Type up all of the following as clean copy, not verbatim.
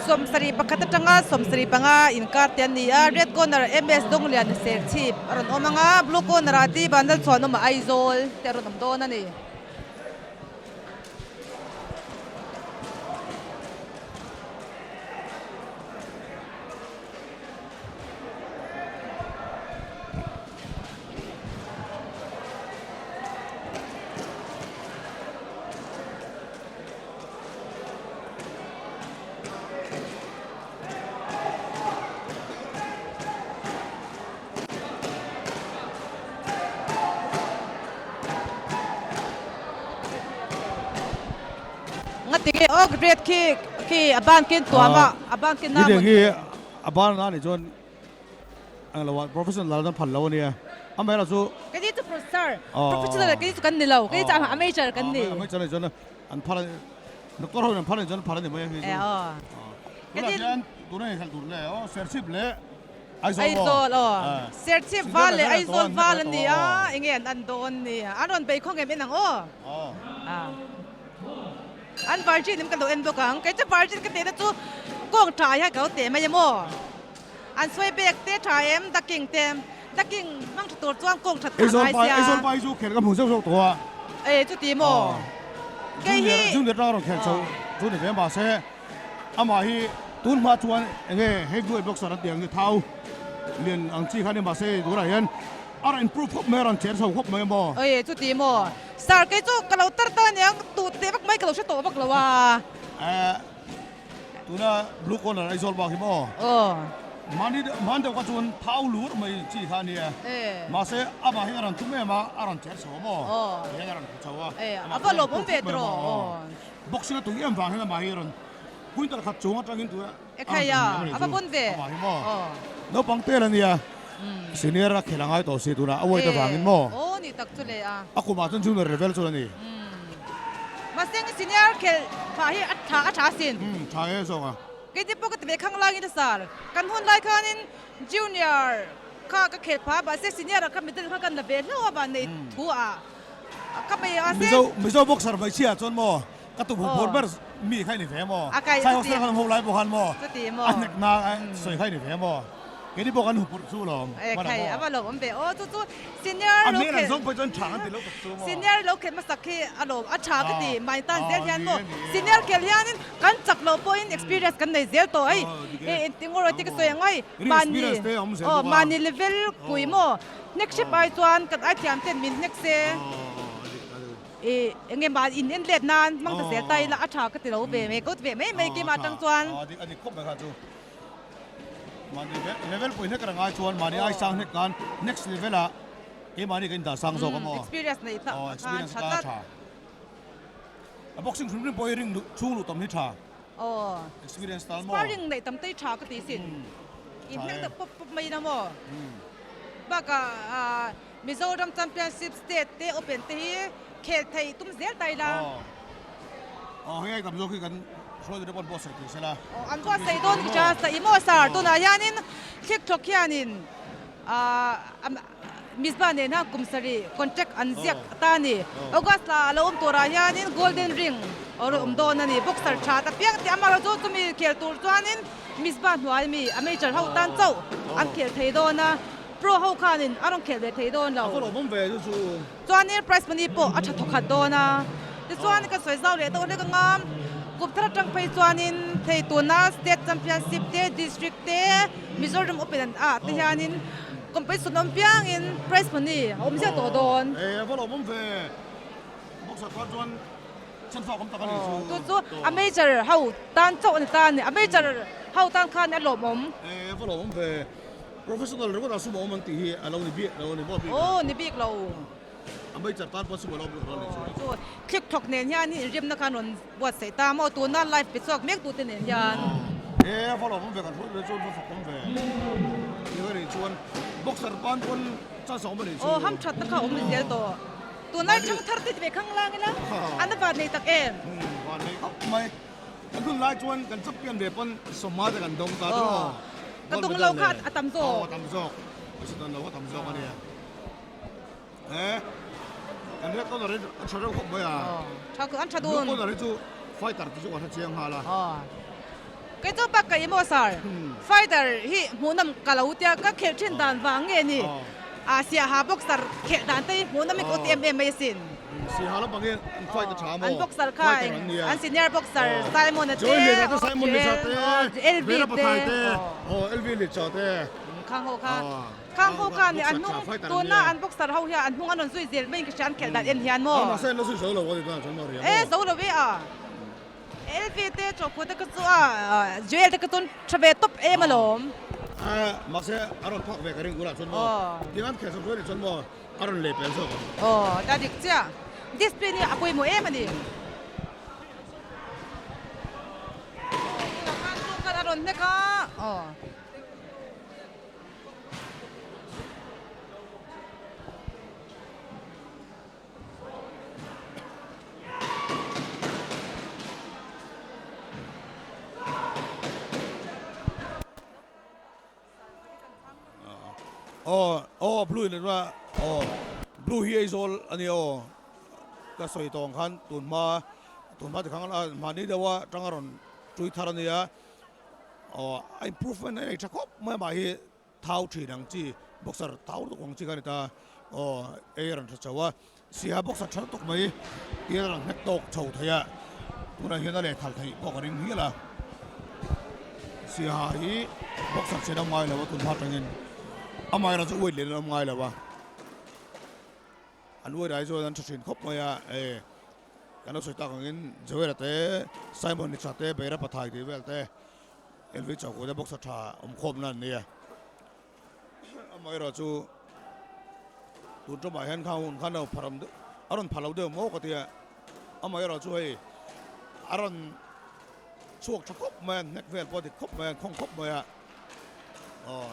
71 atanga 75 inkar te an ni a, red corner MS Dawngliana Serchhip a rawn awm ang a, blue corner ah T Vanlalchhuanawma Aizawl te a rawn awm dawn a ni. Ngatinge aw red khi khi a ban kin tuam a a ban kin na khi a ban na ni chuan ang lo a professional an phal lo ania amaherawh chu Kei chu sir professional kei chu kan ni lo kei chu amateur kan ni amateur ni chuan an phal doctor ho in an phal ni chuan an phal ani mai a hei chu tunah hian tuna inhralh tur leh aw serchhip leh Aizawl aw Serchhip val leh Aizawl val an ni a enge an an dawn ni an rawn bei khawng em en ang aw an virgin em kan lo en bawk ang kei chu virgin ka teh na chu kawng tha hian ka lo teh mai em aw. An sawi bek te tha em ducking te ducking hmang tha tur chuan kawng that kha a ngai sia. Aizawl pa hi chu khel ka hmu zeuh zeuh tawh a. E chuti maw? Kei hi. Junior tang a rawn khel chho chu ni ve mahse amah hi tun hma chuan enge heavyweight boxer an tih ang hi thau lian ang chi kha ni mahse tunah hian a rawn improve khawp mai a rawn cher chho khawp mai maw. E chuti maw? Sir kei chu ka lo tar ta aniang tut teh vak mai ka lo hre tawh vak lo a. Tuna blue corner Aizawl bak hi maw? Aw. Mahni hman deuh kha chuan thau lur mai chi kha a nia. Mahse amah hi a rawn tum em a, a rawn cher chho a maw? Aw. Tihian a rawn hmu chho a. A va lawmawm ve tawh. Aw. Boxing a tui em vang hian amah hi a rawn quintal khat chung atangin tuna E khai a, a va bun ve. Amah hi maw? Aw. Naupang tel a nia. Senior a khel a ngai tawh si tuna a weight avangin maw? Aw ni tak chu le a. A kumah chuan junior level chu a ni. Mahse nge senior khelh phah hi a tha a tha asin. Umm tha e zawk a. Kei te pawh ka ti ve khang langin a sar. Kan hun lai khanin junior kha ka khelh phah a mahse senior ah kha medal kha kan la ve hlauh a van nei thu ah ka bei a se. Mizo Mizo boxer hmeichhia ah chuan maw ka tum huh phur ber mi kha i ni ve maw? Sai hostel khan ho lai pawh khan maw a hnek na sawi kha i ni ve maw? Keini pawh kan hupurh chu lawm. E khai a va lawm awm ve aw chu chu senior lo khelh zawng pawh chuan tha kan ti lo tak chu maw. Senior lo khelh hmasak hi a lawm a tha ka ti mahni tan zel hian maw senior khelh hianin kan chak loh pawhin experience kan nei zel tawh hei e engtin rawh tih ka sawi ang ai mahni aw mahni level pui maw hnek hrep ai chuan kan ai thiam ten min hnek se e enge mah in en let nan hmang ta zel ta ila a tha ka ti lo ve mai ka ve mai mai keimah atang chuan. A dik khawp mai kha chu. Mahni level pawhin hlek reng ai chuan mahni ai sang hlek khan next level ah keimahni kan indah sang zawk a maw? Experience neih tak khan experience kha a tha. A boxing hrim hrim pawh hi ring luh chhung luh tam hi tha. Aw. Experience tal maw? Sparring neih tam te hi tha ka ti sin. In hnek deuh pawp pawp mai ina maw? Bakah Mizoram Championship State te Open te hi khel thei tum zel ta ila. Aw hei ai tam zawk hi kan hruaitu te pawh an buatsaih thei sela. Aw an buatsaih dawn ka hria sa i maw sir tunah hianin thlik thawk hianin Mizpah nena kum sarih contract an ziak ta a ni. August la a lo awm turah hianin Golden Ring a rawn awm dawn a ni. Boxer tha ta piang tih amaherawhchu chumi khel tur chuanin Mizpah hnuai mi amateur ho tan chauh an khel thei dawn a. Pro ho khanin a rawn khelh ve thei dawn lo. A va lawmawm ve chu chu. Chuanin prize money pawh a tha thawkhat dawn a. Tichuan ka sawi zau leh deuh hlek anga kum thar atang phei chuanin thei tuna state championship te district te Mizoram open an ah te hianin competition awm piangin prize money a awm ziah tawh dawn. E a va lawmawm ve. Boxer tan chuan chhan fak awm tak a ni chu. Chu chu a major ho tan chauh a ni ta a ni. A major ho tan khan a lawmawm. E a va lawmawm ve. Professional ringawt ah sum a awm an tih hi a lo ni bik lo a ni maw bik a? Aw ni bik lo. A mei char tan pawh sum a lo awm bik lo a ni chu. Chu thlik thawk nen hian in rimna khan rawn buatsaih ta maw tuna live pe chhuak mek tute nen hian. E a va lawm awm ve kan hruai ve chuan va fak awm ve. Ti ka nih chuan boxer pan pawn chance a awm a nih chu. Aw ham that na kha awm zel tawh. Tunlai thangthar te ti ve khang lang ila an va nei tak em. Van nei khawp mai. Kan hun lai chuan kan champion ve pawn sawmma te kan dawng ta chu aw. Ka dawng lo kha a tam zawk. Aw a tam zawk. Ka hre dawn lo a tam zawk a nia. He kan red corner hi a tha reuh khawp mai a. Tha an tha dun. Blue corner hi chu fighter te chu ka hre chiang nghal a. Aw. Kei chu bak ka emaw sir, fighter hi hmuhnawm ka lo tia ka khelh thin dan vang nge ni? A Siaha boxer khelh dan te hi hmuhnawm hi ka ti em em mai asin. Siaha lampang hi an fight a tha maw? An boxer kha an senior boxer Simon a te, LV te, LV Licha te. Khang ho kha. Khang ho khan an hnung tuna an boxer ho hian an hnung an rawn zui zel mai in ka hria an khelh dan en hian maw? Mahse an la zui zo lo a ni tunah chuan maw ria maw? E zo lo e a. LV te chawhphu te ka chu a Joel te ka chuan tha ve tawp em alawm. Mahse a rawn phak ve ka ring tunah chuan maw? Tiang an khelh chawp chuan ni chuan maw a rawn leh pel zawk ang. Aw ta dik chiah. Discipline hi a pawimawh em a ni. Tunah khan chu khan a rawn hnek a. Aw. Aw aw blue in a aw blue hi Aizawl a nia aw ka sawi tawh ang khan tun hma tun hma tikhan mahni deuha tanga rawn tui thar a nia. Aw a improvement a nei tha khawp mai a mah hi thau thin ang chi boxer thau lutuk ang chi kha a ni ta aw ei a rawn tha chho a Siaha boxer tha lutuk mai tia a rawn hnek tawk chho thei a tunah hian a lehthal theih pawh ka ring hial a Siaha hi boxer chen a awm ngai lo a tun hma atangin amaherawhchu chu weight lian an awm ngai lo a an weight ah hi chuan an tha thin khawp mai a e. Kan lo sawi tak angin Joel-a te, Simon Nicha te, Beira Pathai tih vel te, LV Chauhkua te boxer tha awm khawmna an ni a. Amaherawhchu chu tun ṭawmah hian kha hun khan a pharam deuh a rawn pha lo deuh maw ka ti a. Amaherawhchu chu hei a rawn chhuak ṭha khawp mai a, hnek vel pawh a dik khawp mai a, an khawng khawp mai a. Aw.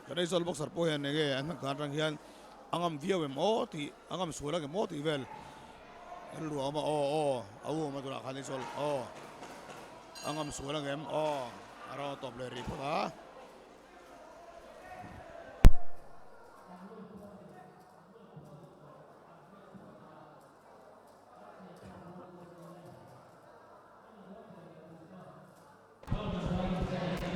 Kan Aizawl boxer pawh hian enge an hnek dan atang hian a ngam viau em aw tih a ngam sual ang em aw tih vel an luah awm a aw aw a u awm a tunah khan Aizawl aw a ngam sual ang em aw a rawn tawp leh rih phawt a.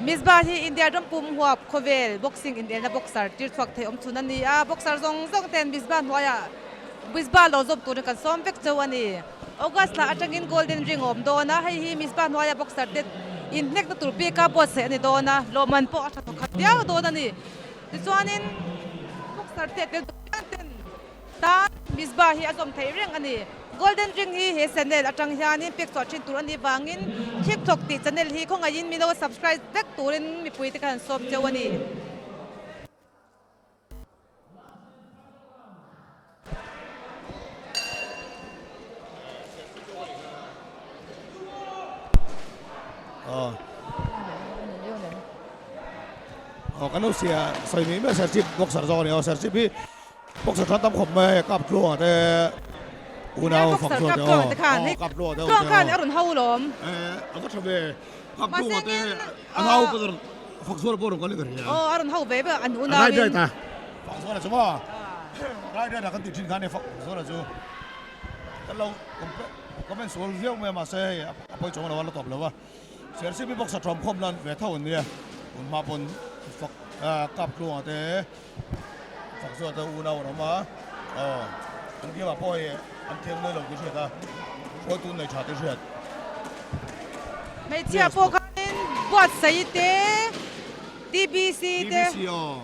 Misbah hi India ram pum huap khawvel boxing inelna boxer tir chhuak thei awm chhun a ni a, boxer zawng zawng ten Misbah hnuaiah Misbah lo zawm turin kan sawm vek cheu a ni. August thla atangin Golden Ring a awm dawn a, hei hi Misbah hnuaia boxer te inhnekna tur bika buatsaih a ni dawn a, lawmman pawh a tha thawkhat viau dawn a ni. Tichuanin boxer te tel duh piang ten Tan Misbah hi a zawm theih reng a ni. Golden Ring hi he channel atang hianin pek chhuah thin tur a nih vangin Khipthawk tih channel hi khawngaihin min lo subscribe vek turin mipuite khan an sawm cheu a ni. Aw kan lo sia sawi mai mai Serchhip boxer zawk a ni aw Serchhip hi Boxer tha tam khawp mai kap tluang te unau fak zual te aw kap tluang te tluang khan a rawn ho lawm a va tha ve kap tluang te an hau pawh rawn fak zual pawh rawn kal ka ria aw a rawn ho ve ve an unau in right right fak zual chu maw right right kan ti thin khan fak zual chu kan lo comment sual viau mai mahse hei a pawi chawng lo a la tawp lo a Serchhip hi boxer thawm khawm lan ve tho an nia tun hma pawn fak kap tluang te Fak zawt a unau an awm a, aw an game ah pawh hei an thiam nuai lo tih hriat a, hruaitu nei tha tih hriat. Hmeichhia pawh khanin buatsaih te, TBC te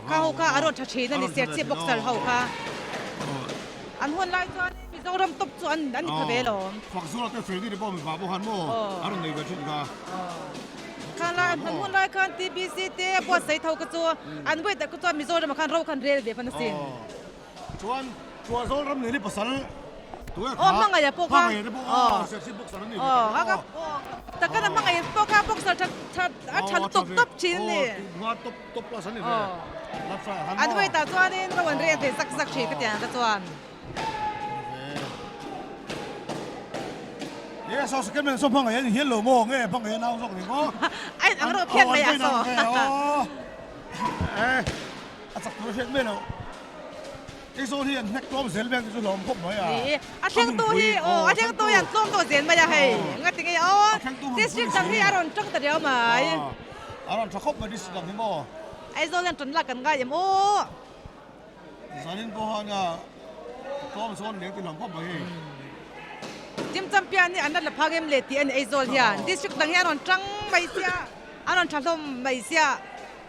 kha ho kha a rawn tha thin a ni, Serchhip boxer ho kha. An hun lai chuan Mizoram top chu an ni pha ve lawm. Fak zawt te Freddy te pawh mipa pawh khan maw a rawn nei ve thin kha. Kha lai an hun lai khan TBC te a buatsaih tho kha chu an weight ah kha chuan Mizoram ah khan ro khan rel ve hman asin. Chuan Chhuahzawl ram nen hi pasal tu e kha. Aw hmangaih pawh kha. Hmangaih te pawh aw Serchhip boxer an ni ve ta aw. Takana hmangaih pawh kha boxer tha tha a tha lutuk tawp thin a ni. Aw tunhma top top class an ni ve. An weight ah chuanin ro an rel ve zak zak thin ka tiang kha chuan. Ye so second man so hmangaih an hian lo maw nge hmangaih an au zawk ni maw ai ang ro phian mai a so eh a chak tur hriat mai lo ei zawn hi an hnek tlawm zel vel chu hlawm khawp mai a ni a thleng tu hi aw a thleng tu hi an tlawm tawh zel mai a hei ngati nge aw district dang hi a rawn tang ta riau mai. A rawn tha khawp mai district dang hi maw. Aizawl hian ṭan lak kan ngai em aw. Zanin pawh hian a tlawm sawn leng ti hlawm khawp mai hei. Team champion hi an la la phak em le tih a ni Aizawl hian district dang hi a rawn tang mai sia a rawn tha hlawm mai sia.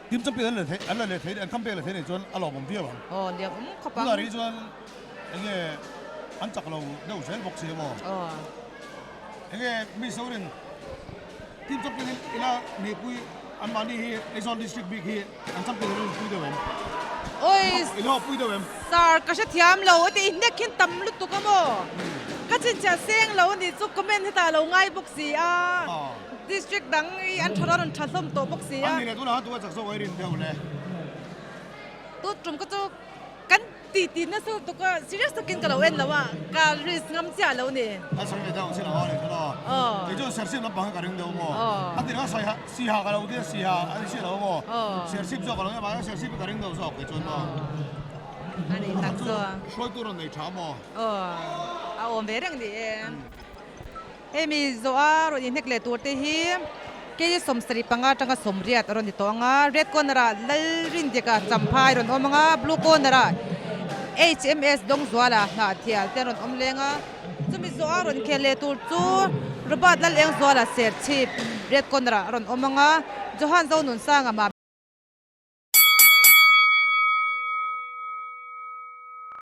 Team champion an la thei an la leh thei an comeback leh thei nih chuan a lawmawm viau ang. Aw liam awm khawp ang. Tunah rih chuan enge an chak lo deuh zel bawk si a maw. Aw. Enge mi Zorin team champion in ila neihpui an mahni hi Aizawl district bik hi an champion in an pui deuh em? Oi. Ilo pui deuh em? Sir ka hrethiam lo a ti hnek hin tam lutuk a maw? Ka chhinchhiah seng lo a nih chu comment hetah a lo ngai bawk si a. District dang hi an tha rawn tha hlawm tawh bawk si a. An ni leh tunah khan tunga chak zawk a i rin deuh le. Tu tum ka chu kan ti ti nasa lutuk a serious takin ka lo en lo a ka risk ngam chiah lo ni. Kan sawi leh deuh ang si lo a ni tho a. Kei chuan serchhip lampang hi ka ring deuh maw. A tirh kha sawi ha siha ka lo tia siha a ni chiah lo maw. Serchhip zawk ka lo nia mahse serchhip hi ka ring deuh zawk kei chuan maw. A ni tak chu. Hruaitu rawn nei tha maw. Aw a awm ve reng ni e. Hemi zawha rawn inhnek leh tur te hi kei 75 atanga 80 a rawn ni tawh ang a, red corner ah Lalrindika Champhai rawn awm ang a, blue corner ah HMS Dawngzuala Hnahthial te an rawn awm leng a, chumi zawha rawn khel leh tur chu Robert Lalengzuala Serchhip red corner ah a rawn awm ang a, Johan Zonunsanga mah.